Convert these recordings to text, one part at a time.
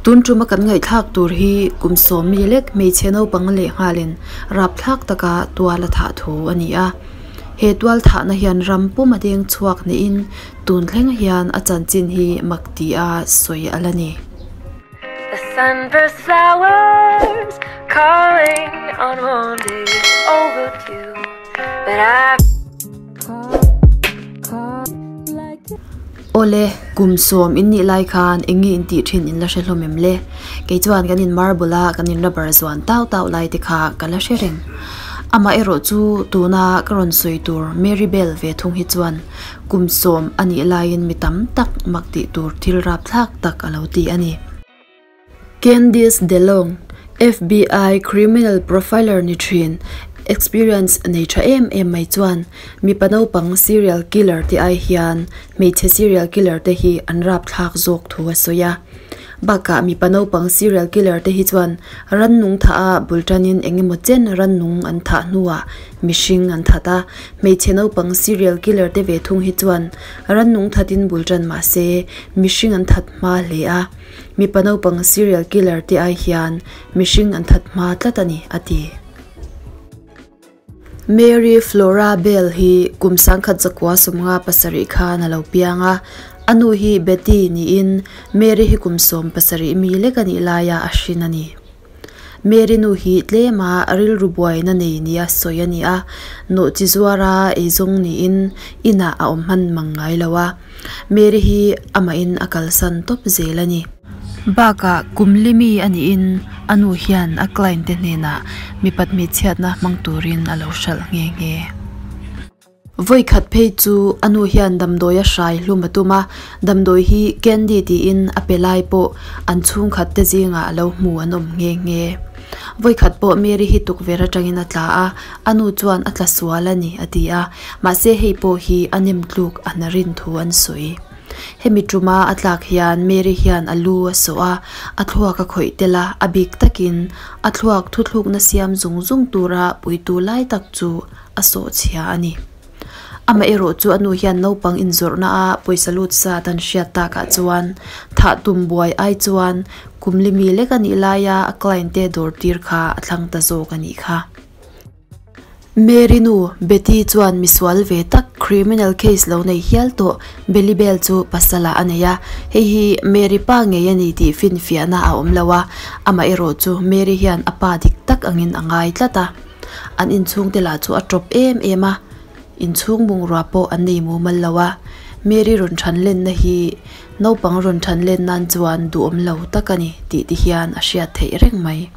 Tun tuma kan ngaihthlak tur hi kum sawmmi lek hmeichhe naupang lehnghalin rapthlak taka tual a thah thu a ni a. He tual thahna hian ram pum a deng chhuak niin tun thleng hian a chanchin hi mak tia sawi a la ni. The sunburst flowers calling on one day it's overdue, but I Awle, kum sawm in nih lai khan eng nge in tih thin in la hre hlawm em le? Kei chuan kan in marble a kan in rubber zuan tau tau lai te kha ka la hre reng. Amah erawh chu tuna ka rawn sawi tur Mary Bell ve thung hi chuan kum sawm a nih laiin mi tam tak mak tih tur thil rapthlak tak a lo ti a ni. Candice DeLong, FBI criminal profiler ni thin, experience nei tha em em mai chuan mipa naupang serial killer te ai hian hmeichhe serial killer te hi an rapthlak zawk thu a sawi a. Bakah mipa naupang serial killer te hi chuan rannung thah a bul tanin eng emaw chen rannung an thah hnuah mihring an that a, hmeichhe naupang serial killer te ve thung hi chuan rannung thatin bul tan mahse mihring an that hma hle a. Mipa naupang serial killer te ai hian mihring an that hma tlat a ni, a ti. Mary Flora Bell hi kum sangkhat zakua 57 khan a lo piang a, a nu hi Betty niin Mary hi kum 17 mi lek a nih laia a hrin a ni. Mary nu hi tlema rilru buaina nei nia sawi a ni a, nawhchi zuara eizawng niin inah a awm hman mang ngai lo a. Mary hi amahin a kalsan tawp zel a ni. Bakah kum limi a niin a nu hian a client te hnenah mipat hmeichhiatna hmang turin a lo hralh nghe nghe. Vawi khat phei chu a nu hian damdawi a hrai hlum a tum a, damdawi hi candy tiin a pe lai pawh an chhungkhat te zingah a lo hmu an awm nghe nghe. Vawi khat pawh Mary hi tukverh atangin a tla a, a nu chuan a tla sual a ni a ti a, mahse hei pawh hi a nem tluk a hna rin thu an sawi. Hemi tuma a tlak hian Mary hian a lu a sawh a, a thluak a khawih tel a, a bik takin a thluak thuthlukna siam zung zung tura puitu lai tak chu a sawh chhia a ni. Amaherawh chu a nu hian naupang inzawrhna a pawisa lut zat an hriat takah chuan thah tum buai ai chuan kum limi lek a nih laia a client te dawr tir kha a thlang ta zawk a nih kha. Mary nu Betty chuan misual ve tak criminal case lo nei hial tawh Billy Bell chu pasal ah a nei a, hei hi Mary pa ngei a ni tih finfiahna a awm lo a, amaherawh chu Mary hian a pa dik tak angin a ngai tlat a. An inchhungte lah chu a tawp em em a, inchhung bungrua pawh an nei mumal lo a, Mary rawn than lenna hi naupang rawn than len nan chuan duhawm lo tak a ni tih ti hian a hriat theih reng mai.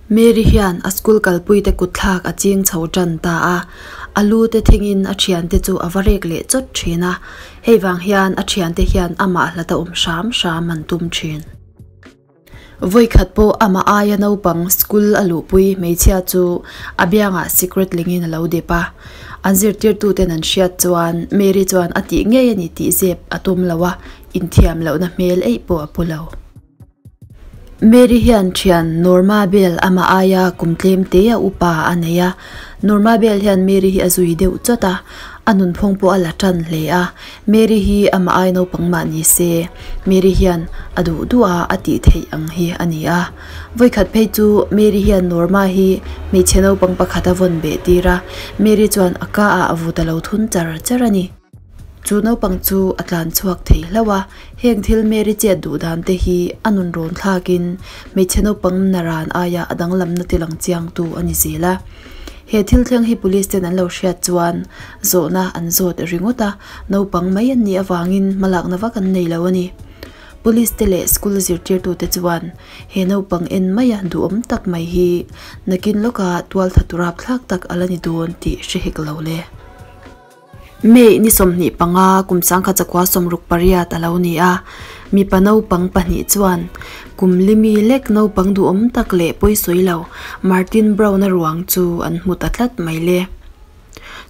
Mary hian a school kalpuite kutthlak a ching chho tan ta a, a lu te thingin a thiante chu a va rek leh chawt thin a, hei vang hian a thiante hian amah hlata awm hram hram an tum thin. Vawikhat pawh amah aia naupang school a luhpui hmeichhia chu a biangah sikret lingin a lo dep a. An zirtirtuten an hriat chuan Mary chuan a tih ngei a ni tih zep a tum lo a, inthiam lohna hmel eih pawh a pu lo. Mary hian thian Norma Bell amah aia kum tlem te a upa a nei a. Norma Bell hian Mary hi a zui deuh chawt a, a nunphawng pawh a la tan hle a. Mary hi amah ai naupang mah ni se, Mary hian a duh duh a a tih theih ang hi a ni a. Vawikhat phei chu Mary hian Norma hi hmeichhe naupang pakhat a vawn beh tir a, Mary chuan a ka ah a vut a lo thun char char a ni. Chu naupang chu a tlan chhuak thei hlauh a, heng thil Mary chet duh dan te hi a nun rawn thlakin hmeichhe naupang naran aia a danglamna tilang chiangtu a ni zel a. He thil thleng hi police ten an lo hriat chuan zawhna an zawt ringawt a, naupang mai an nih avangin hmalakna vak an nei lo a ni. Police te leh school zirtirtute chuan he naupang en maia duhawm tak mai hi nakin lawka tualtha turap thlak tak a la ni dawn tih hre hek lo le. May ni 25 kum 1968 a lo ni a, mipa naupang pahnih chuan kum limi lek naupang duhawm tak leh pawisawi lo Martin Brown-a ruang chu an hmu ta tlat mai le.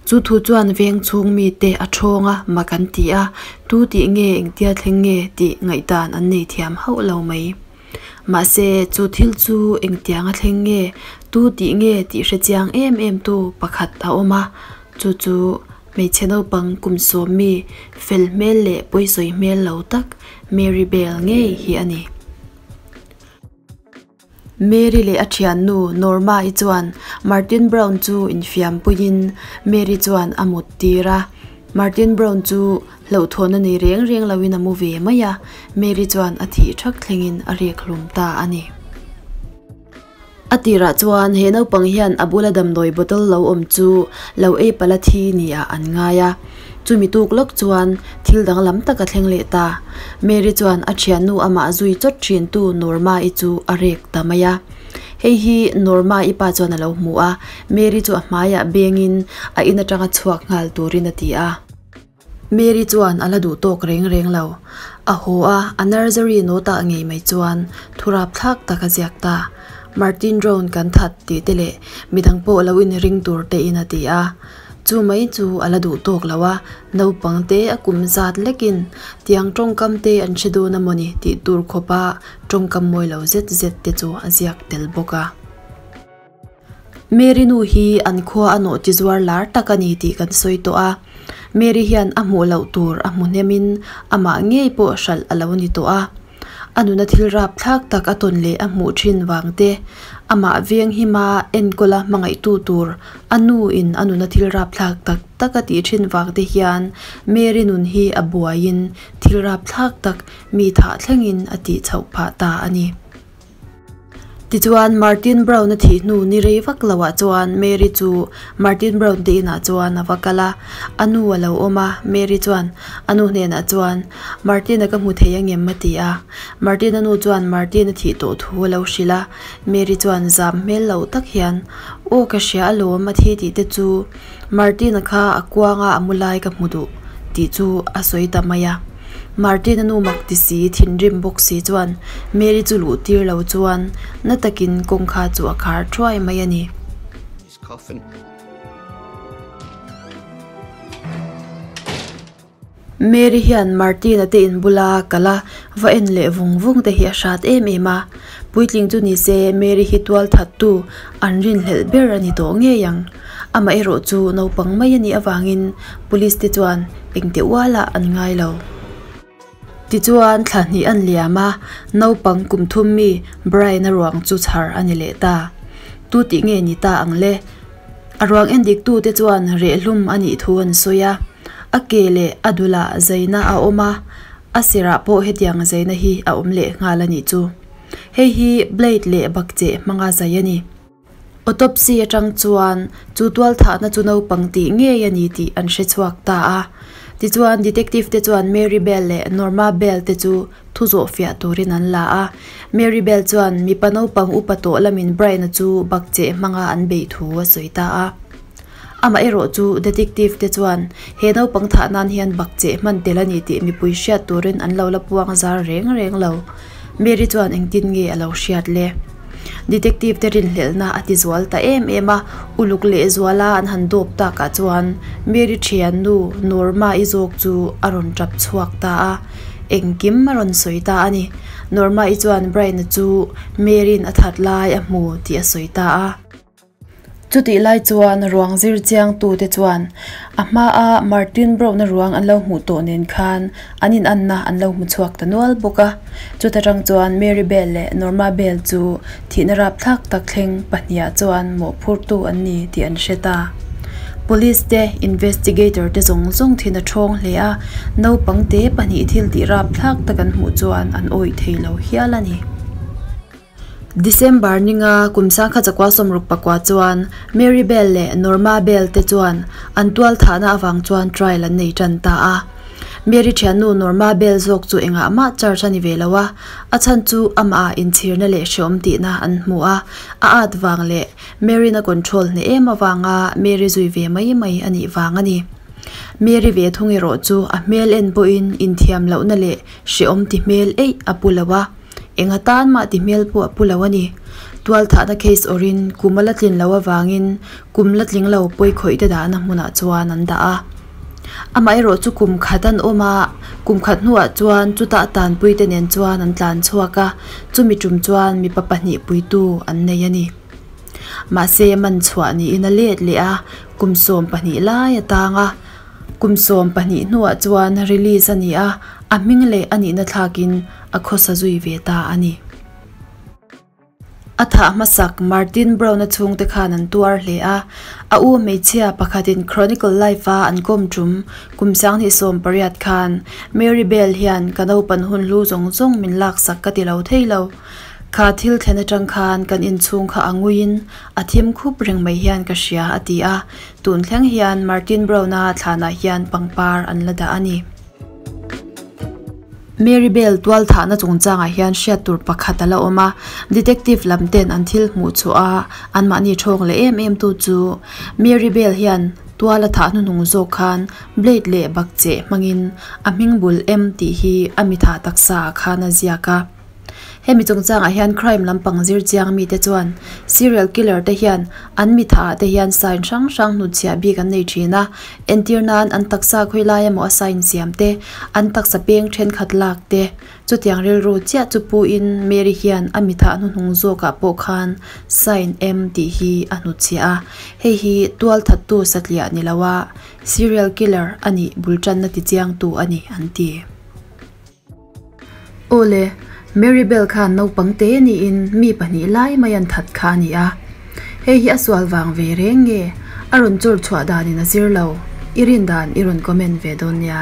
Chu thu chuan veng chhung mite a thawng a, mak an ti a, tu tih nge engtia thleng nge tih ngaihdan an nei thiam hauh lo mai. Mahse, chu thil chu engtiang a thleng nge, tu tih nge tih hre chiang em em tu pakhat a awm a, Chu chu hmeichhe naupang kum sawm mi fel hmel leh pawisawi hmel lo tak Mary Bell ngei hi a ni. Mary leh a thiannu Norma-i chuan Martin Brown chu infiam puiin Mary chuan a mut tir a. Martin Brown chu hlauhthawn a nei reng reng loin a mu ve mai a, Mary chuan a thih thak thlengin a rek hlum ta a ni. A tirah chuan he naupang hian a bula damdawi bottle lo awm chu lo ei palh a thi nia an ngai a. Chumi tuk lawk chuan thil danglam tak a thleng leh ta. Mary chuan a thiannu amah zui chawt thintu Norma-i chu a rek ta mai a. Hei hi Norma-i pa chuan a lo hmu a, Mary chu a hmaiah bengin a in atanga chhuak nghal turin a ti a. Mary chuan a la duh tawk reng reng lo. A haw a, a nursery note ah ngei mai chuan thurap thlak tak a ziak ta. Martin Drone kan that tih te leh midang pawh lo inring tur te in a ti a. Chu mai chu a la duh tawk lo a, naupang te a kum zat lekin tiang tawngkam te an hre dawn a mawni tih tur khawpa tawngkam mawi lo zet zet te chu a ziak tel bawk a. Mary nu hi an khua a nawh ti zuar lar tak a ni tih kan sawi tawh a. Mary hian a hmuh loh tur a hmu hnemin amah ngei pawh hralh a lo ni tawh a. A nuna thil rapthlak tak a tawn leh a hmuh thin vang te, amah veng hima enkawla hmangaihtu tur a nu in a nuna thil rapthlak tak tak a tih thin vang te hian Mary nun hi a buaiin thil rapthlak tak mi thah thlengin a tih chhoh phah ta a ni. Tichuan, Martin Brown-a thih hnu ni rei vak loah chuan Mary chu Martin Brown te inah chuan a va kal a. A nu a lo awm a, Mary chuan a nu hnenah chuan, Martin-a ka hmu thei angem? a ti a. Martin-a nu chuan Martin-a thih tawh thu a lo hrilh a. Mary chuan zam hmel lo tak hian, Aw ka hria alawm a thi tih te chu Martin-a kha a kuanga a mu lai ka hmu duh tih chu a sawi ta mai a. Martin-a nu mak ti si, thinrim bawk si chuan Mary chu luh tir lo chuan na takin kawngkha chu a khar thuai mai a ni. Mary hian Martin-a te in bula kal a, va en leh vung vung te hi a hrat em em a. Puitling chu ni se Mary hi tual thattu an rinhlelh ber a ni tawh ngei ang. Amaherawh chu naupang mai a nih avangin police te chuan engte ualah an ngai lo. Tichuan thla hnih an liam a, naupang kum thum mi Brian-a ruang chu chhar a ni leh ta. Tu tih nge ni ta ang le? A ruang endik tu te chuan rehlum a nih thu an sawi a, a ke leh a dulah zaina a awm a, a sirah pawh hetiang zaina hi a awm leh nghal a nih chu. Hei hi blade leh bakcheh hmanga zai a ni. Autopsy atang chuan chu tualthahna chu naupang tih ngei a ni tih an hre chhuak ta a. Tichuan detective te chuan Mary Bell leh Norma Bell te chu thu zawh fiah turin an la a. Mary Bell chuan mipa naupang upa tawh lamin Brian-a chu bakcheh hmanga an beih thu a sawi ta a. Amah erawh chu detective te chuan he naupang thah nan hian bakcheh hman tel a ni tih mipui hriat turin an lo la puang zar reng reng lo. Mary chuan engtin nge a lo hriat le? Detective te rinhlelhna a ti zual ta em em a, uluk leh zuala an han dawp takah chuan Mary thiannu Norma-i zawk chu a rawn tap chhuak ta a, engkim a rawn sawi ta a ni. Norma-i chuan Brian-a chu Mary-in a that lai a hmu tih a sawi ta a. Chutih lai chuan ruang zir chiangtute chuan a hmaa Martin Brown-a ruang an lo hmuh tawh nen khan an inanna an lo hmu chhuak ta nual bawk a. Chuta tang chuan Mary Bell leh Norma Bell chu thihna rapthlak tak thleng pahniha chuan mawhphurtu an ni tih an hre ta. Police te, investigator te zawng zawng thin a thawng hle a, naupangte pahnih thil tih rapthlak tak an hmuh chuan an awih thei lo hial a ni. December ninga kum sangkhat zakua sawmruk pakua chuan Mary Bell leh Norma Bell te chuan an tual thahna avang chuan trial an nei tan ta a. Mary thiannu Norma Bell zawk chu engah mah charge a ni ve lo a, a chhan chu amah ah inchhirna leh hreawm tihna an hmu a, a at vang leh Mary-na control hneh em avanga Mary zui ve mai mai a nih vang a ni. Mary ve thung erawh chu a hmel en pawhin inthiam lohna leh hreawm ti hmel eih a pu lo a. Enga tan mah ti hmel pawh a pu lo a ni. Tualthahna case awrhin kum a la tlin loh avangin kum la tling lo pawi khawih te dahna hmunah chuan an dah a. Amaherawh chu kum khat an awm a, kum khat hnuah chuan chutah tanpui te nen chuan an tlan chhuak a, chumi tum chuan mipa pahnih puitu an nei a ni. Mahse man chhuah niin a let leh a, kum 12 lai a tang a. Kum 12 hnuah chuan release a ni a, a hming leh a nihna thlakin a khawsa zui ve ta a ni. A thah hmasak Martin Brown-a chhungte khan an tuar hle a, a u hmeichhia pakhatin Chronicle Life-a an kawm tum kum 2018 khan Mary Bell hian ka naupan hun hlu zawng zawng min laksak ka ti lo thei lo. Kha thil thlen atang khan kan inchhung kha a nguiin a thim khup reng mai hian ka hria a ti a, tun thleng hian Martin Brown-a thlanah hian pangpar an la dah a ni. Mary Bell tualthahna chungchangah hian hriat tur pakhat a la awm a, detective lam ten an thil hmuh chhuah a, anmahni thawng leh em em tu chu Mary Bell hian tual a thah hnuhnung zawk khan blade leh bakcheh hmangin a hming bul em tih hi a mi thah taksa ah khan a ziak a. Hemi chungchangah hian crime lampang zir chiang mite chuan serial killer te hian an mi thah ah te hian sign hrang hrang hnutchhiah bik an nei thin a, entir nan an taksa khawi lai emaw a sign siam te, an taksa peng thenkhat lak te, chutiang rilru chiah chu pu in Mary hian a mi thah hnuhnung zawkah pawh khan sign em tih hi a hnutchhiah a, hei hi tualthattu satliah ni lo a serial killer a nih bul tanna ti chiangtu a ni an ti. Awle, Mary Bell khan naupang te niin mi pahnih lai mai an that kha a ni a. Hei hi a sual vang ve reng nge? A rawn chawr chhuah danin a zir lo. I rin dan i rawn comment ve dawn nia.